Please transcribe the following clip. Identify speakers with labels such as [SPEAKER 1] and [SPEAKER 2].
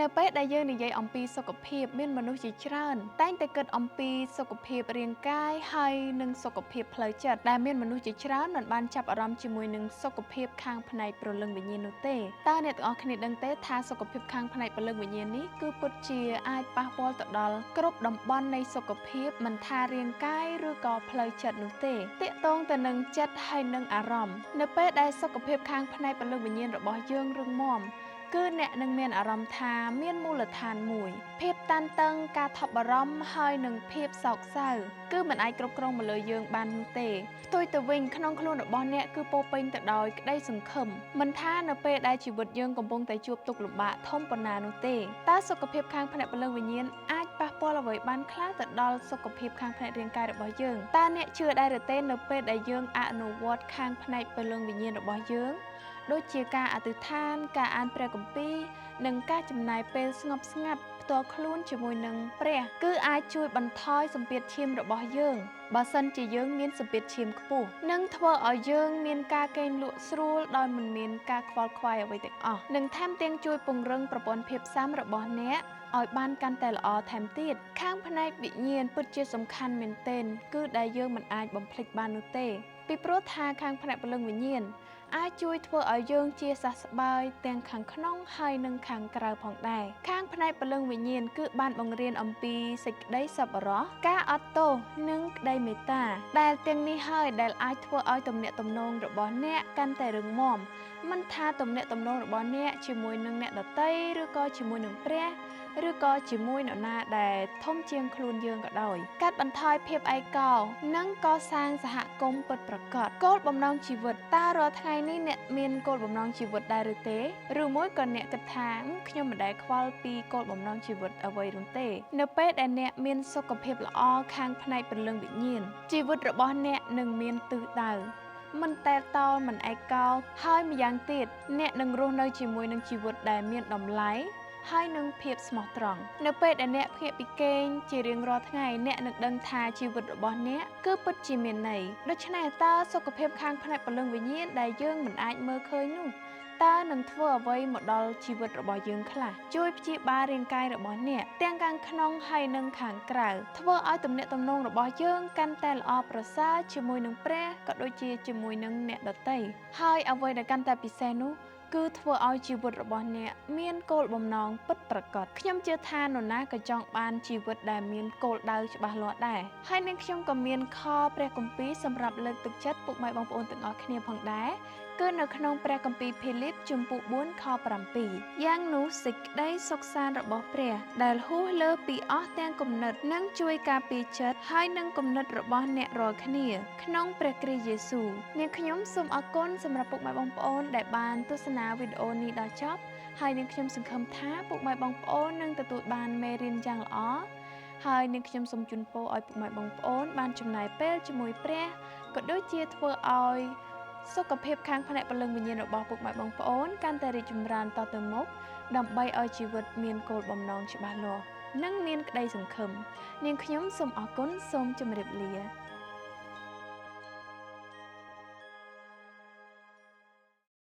[SPEAKER 1] នៅពេលដែលយើងនិយាយអំពីសុខភាពមានមនុស្សជាច្រើនតែងតែគិតអំពីសុខភាពរាងកាយហើយនិងសុខភាពផ្លូវចិត្តដែលមានមនុស្សជាច្រើនមិនបានចាប់អារម្មណ៍ជាមួយនឹងសុខភាពខាងផ្នែកព្រលឹងវិញ្ញាណនោះទេតើអ្នកទាំងអស់គ្នាដឹងទេថាសុខភាពខាងផ្នែកព្រលឹងវិញ្ញាណនេះគឺពិតជាអាចប៉ះពាល់ទៅដល់គ្រប់តំបន់នៃសុខភាពមិនថារាងកាយឬក៏ផ្លូវចិត្តនោះទេទាក់ទងទៅនឹងចិត្តហើយនិងអារម្មណ៍នៅពេលដែលសុខភាពខាងផ្នែកព្រលឹងវិញ្ញាណរបស់យើងរឹងមាំគឺអ្នកនឹងមានអារម្មណ៍ថាមានមូលដ្ឋានមួយភាពតានតឹងការថប់បារម្ភហើយនឹងភាពសោកសៅគឺមិនអាចគ្រប់គ្រងមកលើយើងបាននោះទេផ្ទុយទៅវិញក្នុងខ្លួនរបស់អ្នកគឺពោរពេញទៅដោយក្តីសង្ឃឹមមិនថានៅពេលដែលជីវិតយើងកំពុងតែជួបទុក្ខលំបាកធំប៉ុណ្ណានោះទេតើសុខភាពខាងផ្នែកព្រលឹងវិញ្ញាណអាចប៉ះពាល់អ្វីបានខ្លះទៅដល់សុខភាពខាងផ្នែករាងកាយរបស់យើងតើអ្នកជឿដែរឬទេនៅពេលដែលយើងអនុវត្តខាងផ្នែកព្រលឹងវិញ្ញាណរបស់យើងដូចជាការអធិដ្ឋានការអានព្រះគម្ពីរនិងការចំណាយពេលស្ងប់ស្ងាត់ផ្ទាល់ខ្លួនជាមួយនឹងព្រះគឺអាចជួយបន្ថយសម្ពាធឈាមរបស់យើងបើសិនជាយើងមានសម្ពាធឈាមខ្ពស់និងធ្វើឲ្យយើងមានការគេងលក់ស្រួលដោយមិនមានការខ្វល់ខ្វាយអ្វីទាំងអស់និងថែមទាំងជួយពង្រឹងប្រព័ន្ធភាពស៊ាំរបស់អ្នកឲ្យបានកាន់តែល្អថែមទៀតខាងផ្នែកវិញ្ញាណពិតជាសំខាន់មែនទែនគឺដែលយើងមិនអាចបំភ្លេចបាននោះទេពីព្រោះថាខាងផ្នែកព្រលឹងវិញ្ញាណអាចជួយធ្វើឲ្យយើងជាសះស្បើយទាំងខាងក្នុងហើយនិងខាងក្រៅផងដែរខាងផ្នែកព្រលឹងវិញ្ញាណគឺបានបង្រៀនអំពីសេចក្តីសប្បុរសការអត់ទោសនិងក្តីមេត្តាដែលទាំងនេះហើយដែលអាចធ្វើឲ្យទំនាក់ទំនងរបស់អ្នកកាន់តែរឹងមាំមិនថាទំនាក់ទំនងរបស់អ្នកជាមួយនឹងអ្នកដទៃឬក៏ជាមួយនឹងព្រះឬក៏ជាមួយនរណាដែលធំជាងខ្លួនយើងក៏ដោយកាត់បន្ថយភាពឯកោនិងកសាងសហគមន៍ពិតប្រាកដគោលបំណងជីវិតតើរាល់ថ្ងៃនេះអ្នកមានគោលបំណងជីវិតដែរឬទេឬមួយក៏អ្នកគិតថាខ្ញុំមិនដែលខ្វល់ពីគោលបំណងជីវិតអ្វីនោះទេនៅពេលដែលអ្នកមានសុខភាពល្អខាងផ្នែកព្រលឹងវិញ្ញាណជីវិតរបស់អ្នកនឹងមានទិសដៅមិនតែតោលមិនឯកោហើយម្យ៉ាងទៀតអ្នកនឹងរស់នៅជាមួយនឹងជីវិតដែលមានតម្លៃហើយនឹងភាពស្មោះត្រង់នៅពេលដែលអ្នកភ្ញាក់ពីគេងជារៀងរាល់ថ្ងៃអ្នកនឹងដឹងថាជីវិតរបស់អ្នកគឺពិតជាមានន័យដូច្នេះតើសុខភាពខាងផ្នែកព្រលឹងវិញ្ញាណដែលយើងមិនអាចមើលឃើញនោះតើនឹងធ្វើអ្វីមកដល់ជីវិតរបស់យើងខ្លះជួយព្យាបាលរាងកាយរបស់អ្នកទាំងខាងក្នុងហើយនិងខាងក្រៅធ្វើឲ្យទំនាក់ទំនងរបស់យើងកាន់តែល្អប្រសើរជាមួយនឹងព្រះក៏ដូចជាជាមួយនឹងអ្នកដទៃហើយអ្វីដែលកាន់តែពិសេសនោះគឺធ្វើឲ្យជីវិតរបស់អ្នកមានគោលបំណងពិតប្រាកដខ្ញុំជឿថានរណាក៏ចង់បានជីវិតដែលមានគោលដៅច្បាស់លាស់ដែរហើយនឹងខ្ញុំក៏មានខព្រះគម្ពីរសម្រាប់លើកទឹកចិត្តពុកម៉ែបងប្អូនទាំងអស់គ្នាផងដែរគឺនៅក្នុងព្រះគម្ពីរភីលីបជំពូក4ខ7យ៉ាងនោះសេចក្តីសុខសាន្តរបស់ព្រះដែលហួសលើសពីអស់ទាំងគំនិតនឹងជួយការពារចិត្តហើយនឹងគំនិតរបស់អ្នករាល់គ្នាក្នុងព្រះគ្រីស្ទយេស៊ូវនាងខ្ញុំសូមអរគុណសម្រាប់ពុកម៉ែបងប្អូនដែលបានទស្សនាវីដេអូនេះដល់ចប់ហើយនាងខ្ញុំសង្ឃឹមថាពុកម៉ែបងប្អូននឹងទទួលបានមេរៀនយ៉ាងល្អហើយនាងខ្ញុំសូមជូនពរឲ្យពុកម៉ែបងប្អូនបានចំណាយពេលជាមួយព្រះក៏ដូចជាធ្វើឲ្យសុខភាពខាងផ្នែកព្រលឹងវិញ្ញាណរបស់ពុកម៉ែបងប្អូនកាន់តែរីកចម្រើនតទៅមុខដើម្បីឲ្យជីវិតមានគោលបំណងច្បាស់លាស់និងមានក្តីសង្ឃឹមនាងខ្ញុំសូមអរគុណសូមជម្រាបលា។